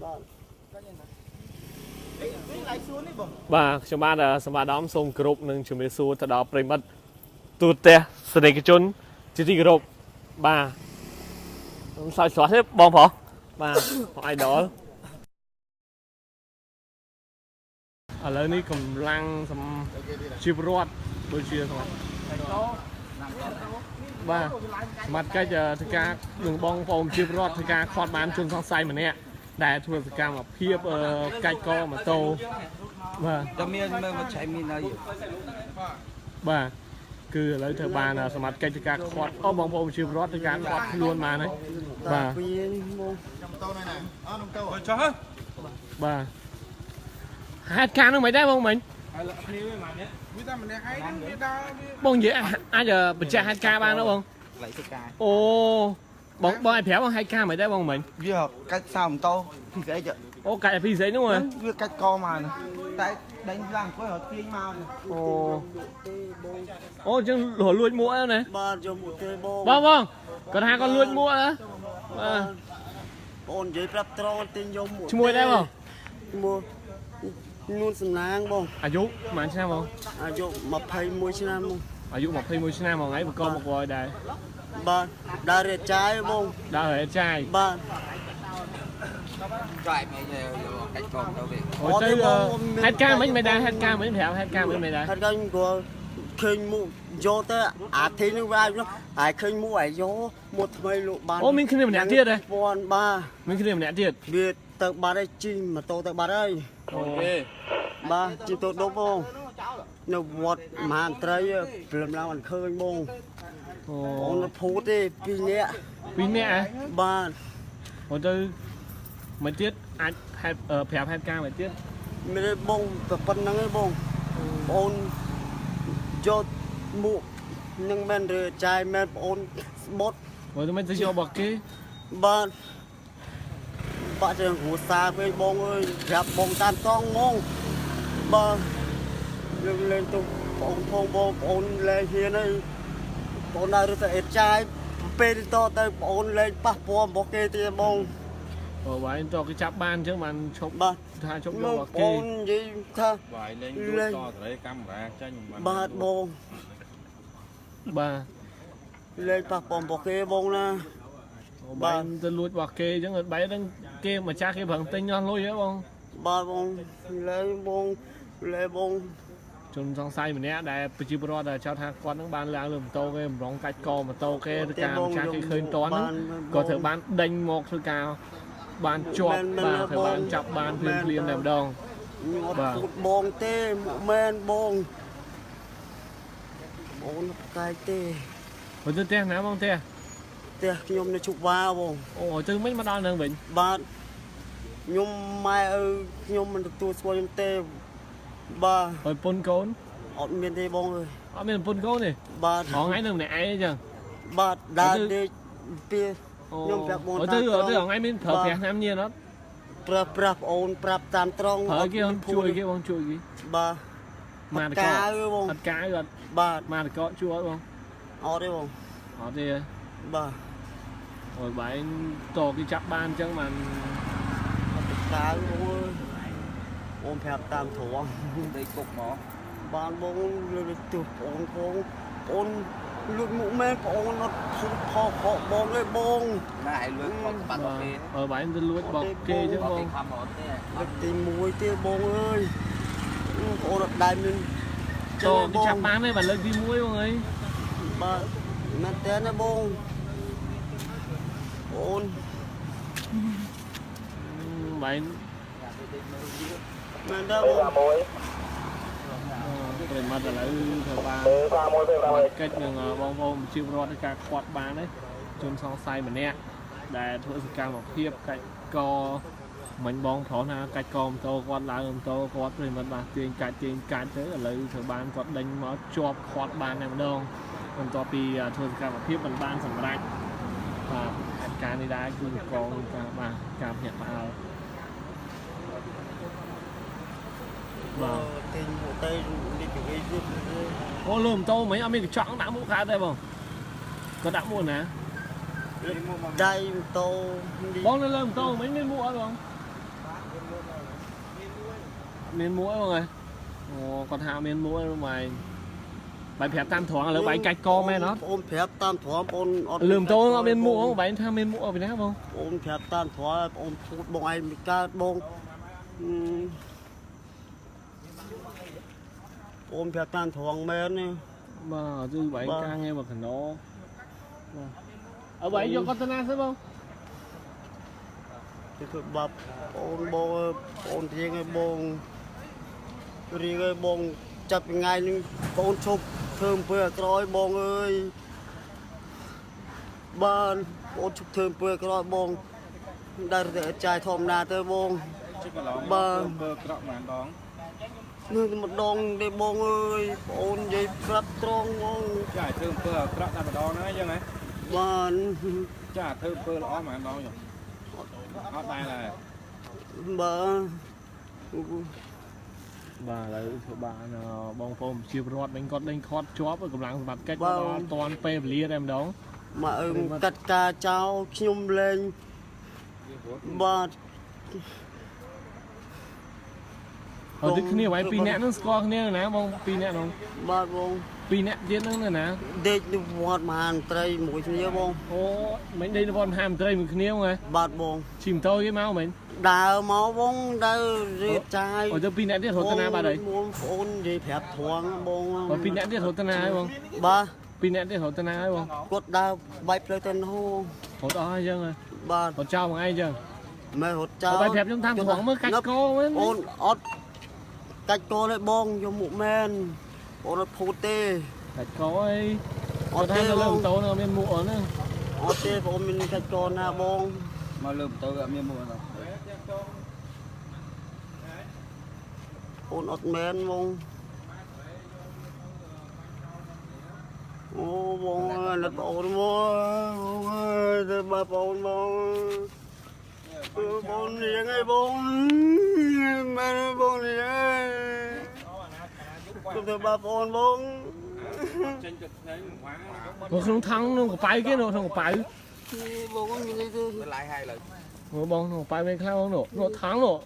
បាទ នេះឡៃសួននេះបង បាទខ្ញុំបាទសម្បាទអាដាមសូមគោរពនិងជំរាបសួរទៅដល់ប្រិយមិត្តទូទាំងនិកជនជាទីគោរពបាទខ្ញុំសើចស្រស់ទេបងប្រុសបាទបង idol ឥឡូវនេះកម្លាំងសំជីវរដ្ឋដូចជាសម្រាប់បាទសមត្ថកិច្ចធ្វើការនឹងបងប្អូនជីវរដ្ឋធ្វើការខាត់បានជនសង្ស័យម្នាក់ដែលធ្វើសកម្មភាពកាច់កម៉ូតូបាទ តែមានមើលមកឆៃមានហើយ បាទគឺឥឡូវធ្វើបានសមត្ថកិច្ចធ្វើការខាត់អូបងប្អូនប្រជាពលរដ្ឋធ្វើការខាត់ខ្លួនបានហើយបាទ ពីបង ចុះ បាទហេតុការណ៍នោះមិនដែរបងមិញ វាតែម្នាក់ឯងវាដើរវា បងនិយាយអាចបញ្ជាក់ហេតុការណ៍បានទេបង ឡៃទៅកា អូបងបងឲ្យប្រាប់បងហេតុការណ៍មិនដែរបងមិញ វាកាច់សោម៉ូតូពីស្អីច អូកាច់ឲ្យពីស្អីនោះហ៎ វាកាច់កមកតែដេញឡើងអង្គុយរត់ទាញមក អូអូអញ្ចឹងរលួចមួកហ្នឹងណា បាទយកមកទេបង បងបងគាត់ថាគាត់លួចមួកហ៎បាទ បងនិយាយប្រាប់ត្រង់ទិញយកមក ឈ្មោះដែរបង ឈ្មោះនួនសំណាងបង អាយុប៉ុន្មានឆ្នាំបង អាយុ21ឆ្នាំបង អាយុ21ឆ្នាំបងថ្ងៃបកមកវយដែរ បាទដើររៀបចាយបង ដើរហើយចាយ បាទ ចាយមកយកកាច់កទៅវិញ អូទៅហេតុការណ៍មិញមិនដែរហេតុការណ៍មិញប្រាប់ហេតុការណ៍មិញមិនដែរ ហើយដល់គាត់ឃើញមុខយកទៅអាធីនឹងវាយហើយឃើញមុខហើយយកមកថ្មីលក់បាន អូមានគ្នាម្នាក់ទៀតហ៎ ពាន់បាទ មានគ្នាម្នាក់ទៀត វាទៅបាត់ហើយជិះម៉ូតូទៅបាត់ហើយ អូ បាទជិះទៅដប់បងនៅវត្តមហាត្រីព្រលឹមឡើងអត់ឃើញបង អូ បងនៅភូតទេពីរនាក់ ពីរនាក់ហ៎ បាទ អូទៅមិនទៀតអាចហេតុប្រាប់ហេតុការណ៍មិនទៀត មានទេបងតែប៉ុណ្្នឹងឯងបងបងយកមុខនឹងមែនឬចាយមែនបងស្បុត អូទៅមិនទៅយករបស់គេ បាទបាក់ជាងគ្រួសារពេកបងអើយប្រាប់បងតាមតង់ហ្មងបាទលើកលែងទៅបងផងបងបងលែងហ៊ានហើយបងដើរទៅអេតចាយពេលតទៅបងលែងប៉ះពាល់របស់គេទៀតបង អូបាយតគេចាប់បានអញ្ចឹងបានឈប់ បាទ ថាឈប់យក មក របស់គេ បងនិយាយថា បាយលេងលួចតសេរីកាមេរ៉ាចាញ់ បាទបង បាទ លែងប៉ះពាល់របស់គេបងណា អូបាយទៅលួចរបស់គេអញ្ចឹងបាយហ្នឹងគេម្ចាស់គេប្រឹងទិញអស់លុយហ៎បង បាទបងលែងបងលែងបង ជនសង្ស័យម្នាក់ដែលប្រជាពលរដ្ឋដែលចោទថាគាត់នឹងបានឡើងលើម៉ូតូគេបំរុងកាច់កម៉ូតូគេឬការម្ចាស់គេឃើញតន់ហ្នឹងក៏ត្រូវបានដេញមកធ្វើការបានជាប់បាទត្រូវបានចាប់បានភ្លាមភ្លាមតែម្ដង ខ្ញុំអត់ បាទ ពូតបងទេមកមែនបងបងអត់កាយទេ បើទៅផ្ទះណាបងផ្ទះ ផ្ទះខ្ញុំនៅជុកវ៉ាបង អូទៅមិនមកដល់នឹងវិញ បាទខ្ញុំម៉ែឪខ្ញុំមិនទទួលស្គាល់ខ្ញុំទេបាទ ហើយប្រពន្ធកូន អត់មានទេបងអើយ អត់មានប្រពន្ធកូនទេ បាទ ហងៃនៅម្នាក់ឯងអញ្ចឹង បាទដើរដេកពី អូ ខ្ញុំប្រាប់បង អូ តាមត្រង់ ទៅទៅហងៃមានប្រើ បាទ ប្រាស់ឆ្នាំញៀនអត់ ប្រើប្រាស់ប្អូនប្រាប់តាមត្រង់ ប្រើគេបង អត់មាន ជួយគេបងជួយគេ បាទ មកតក កាវបង អត់កាវអត់ បាទ មកតកជួយអត់បង អត់ទេបង អត់ទេ បាទ អូយបែងតគេចាប់បានអញ្ចឹងបាន អត់កាវបងអើយបងប្រាប់តាមត្រង់ ដេកគុកមក បានបងលើកទោះបងផងបងលួចមុខមែនបងអត់ភូតផកខកបងទេបង ណាឲ្យលួចខកបាត់ បាទ គេ អើបែងទៅលួចបកគេអញ្ចឹង ប បង គេខំអត់ទេ លើកទី1ទៀតបងអើយបងអត់ដែរមាន តគេចាប់បានទេបាទលើកទី1បងអើយ បាទមែនតើណាបងអូន បែង មែនតើបង ប្រិមត្តឥឡូវធ្វើបានកិច្ចនឹងបងប្អូនប្រជាពលរដ្ឋในការខាត់បានទេជនសង្ស័យម្នាក់ដែលធ្វើសកម្មភាពកាច់កមិញបងប្រុសណាកាច់កម៉ូតូគាត់ឡើងម៉ូតូគាត់ប្រិមត្តបាទទាញកាច់ទាញកាច់ទៅឥឡូវធ្វើបានគាត់ដេញមកជាប់ខាត់បានតែម្ដងបន្ទាប់ពីធ្វើសកម្មភាពមិនបានសម្រេចបាទហេតុការណ៍នេះដែរគឺកងការបាទការភ្ញាក់ផ្អើលបាទ ទិញមកទៅនេះពីវិញទៀត អូលើម៉ូតូមិញអត់មានកញ្ចក់ដាក់មួកកើតទេបងគាត់ដាក់មួកណា ដៃម៉ូតូ បងនៅលើម៉ូតូមិញមានមួកអត់បង មានមួកអីបងអើយអូគាត់ថាមានមួកអីបងឯងបាយប្រាប់តាមត្រង់ឥឡូវបាយកាច់កមែនអត់ បងប្រាប់តាមត្រង់បងអត់ លឿមតូនអត់មានមួកបងបាយថាមានមួកអត់ពីណាបង បងប្រាប់តាមត្រង់បងพูดបងឯងមិនកើតបងបងប្រាប់តាមត្រង់មែនទេ បាទគឺបាយការងារមកកណោបាទអើបាយយកគាត់ទៅណាសិនបង គេធ្វើបាបបងបងបងរៀងឲ្យបងរៀងឲ្យបងចាប់ពីថ្ងៃនេះបងឈប់ធ្វើអំពើអាក្រក់ឲ្យបងអើយបានបងឈប់ធ្វើអំពើអាក្រក់ឲ្យបងដែលតែចាយធម្មតាទៅបង ជិះកន្លង បាទ បើក្រក់ប៉ុន្មានដង នឹងម្ដងទេបងអើយបងនិយាយប្រាប់ត្រង់បង ចាធ្វើអំពើអាក្រក់តែម្ដងហ្នឹងអញ្ចឹងហ៎ បាន ចាធ្វើអំពើល្អប៉ុន្មានដងចុះអត់ដែរដែរ បាទ បាទឥឡូវធ្វើបានបងប្អូនប្រជាពលរដ្ឋវិញគាត់ដេញខាត់ជាប់កម្លាំងសម្បត្តិកិច្ចគាត់អត់តាន់ពេលវេលាតែម្ដង មកអើកាត់ការចោលខ្ញុំលេងបាទ ហើយដូចគ្នាបាយពីរនាក់ហ្នឹងស្គាល់គ្នាណាបងពីរនាក់ហ្នឹង បាទបង ពីរនាក់ទៀតហ្នឹងនៅណា ដេកនៅវត្តមហានត្រីមួយគ្នាបង អូមិនដេកនៅវត្តមហាមន្ត្រីមួយគ្នាហ្មងហ៎ បាទបង ជិះម៉ូតូគេមកមិញ ដើរមកបងដើររៀបចាយ អូទៅពីរនាក់ទៀតរត់ទៅណាបាត់ហើយ បងប្អូននិយាយប្រាប់ត្រង់បង បើពីរនាក់ទៀតរត់ទៅណាហើយបង បាទ ពីរនាក់ទៀតរត់ទៅណាហើយបង គាត់ដើរបែកផ្លូវទៅនោះ រត់អស់ហើយអញ្ចឹងហ៎ បាទ រត់ចោលមួយថ្ងៃអញ្ចឹង មែនរត់ចោល បើប្រាប់ខ្ញុំតាមត្រង់មើលកាច់កមែន អូនអត់កាច់កទេបងយកមុខមែនអូនអត់ភូតទេ កាច់កអី អត់ទេ គាត់ថានៅ បង លើម៉ូតូហ្នឹងអត់មានមួកអត់ហ្នឹង អត់ទេបងមានកាច់កណាបង មកលើម៉ូតូអត់មានមួកអត់ អូនអត់មែនបងអូបងអើយលត់បងអូនមកបងអើយទៅបាបងអូនបងអឺបងរៀងអីបងមែនបងរៀងអីទៅទៅបាបងអូនបង ចេញទៅថ្ងៃវ៉ា នៅក្នុងថង់ក្នុងកប៉ៅគេនៅក្នុងកប៉ៅ បងមានអីទេ បន្លាយហើយឡើយ មើលបងក្នុងកប៉ៅមានខ្លះបងនោះនោះថង់នោះ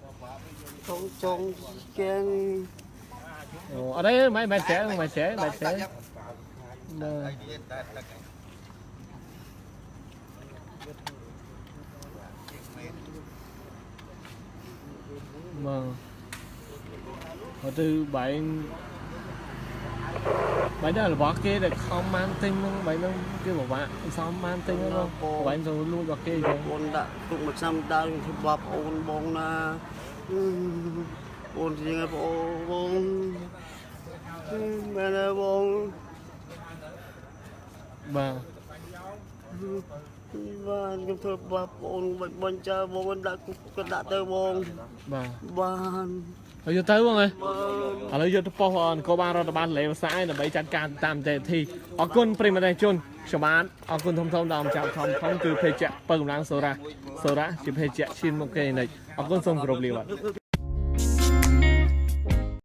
ចង់ចង់កែង អូអត់ទេមិនមិនស្រែមិនស្រែមិនស្រែបាទបាទហើយទៅបែងបែងដល់របស់គេដែលខំបានទិញហ្នឹងបែងហ្នឹងគេពិបាកសំបានទិញហ្នឹងបងបែងទៅលួចរបស់គេអញ្ចឹង អូនដាក់ទុកមួយឆ្នាំដើមធ្វើបាបអូនបងណាអូនជាងបងបងមែនទេបង បាទ បាទខ្ញុំធ្វើបាបអូនបាច់បាញ់ចើបងដាក់ក៏ដាក់ទៅបង បាទ បាន ហើយយកទៅបងអើយ បាទ ឥឡូវយកទៅប៉ុស្តិ៍នគរបាលរដ្ឋបាលលេវសាយដើម្បីចាត់ការតាមនីតិវិធីអរគុណប្រិយមិត្តជនខ្ញុំបាទអរគុណធំធំដល់ម្ចាស់ធំធំគឺភេជ្ជៈពៅកម្លាំងសូរ៉ាសូរ៉ាជាភេជ្ជៈឈានមុខគេនិចអរគុណសូមគោរពលាបាទ ប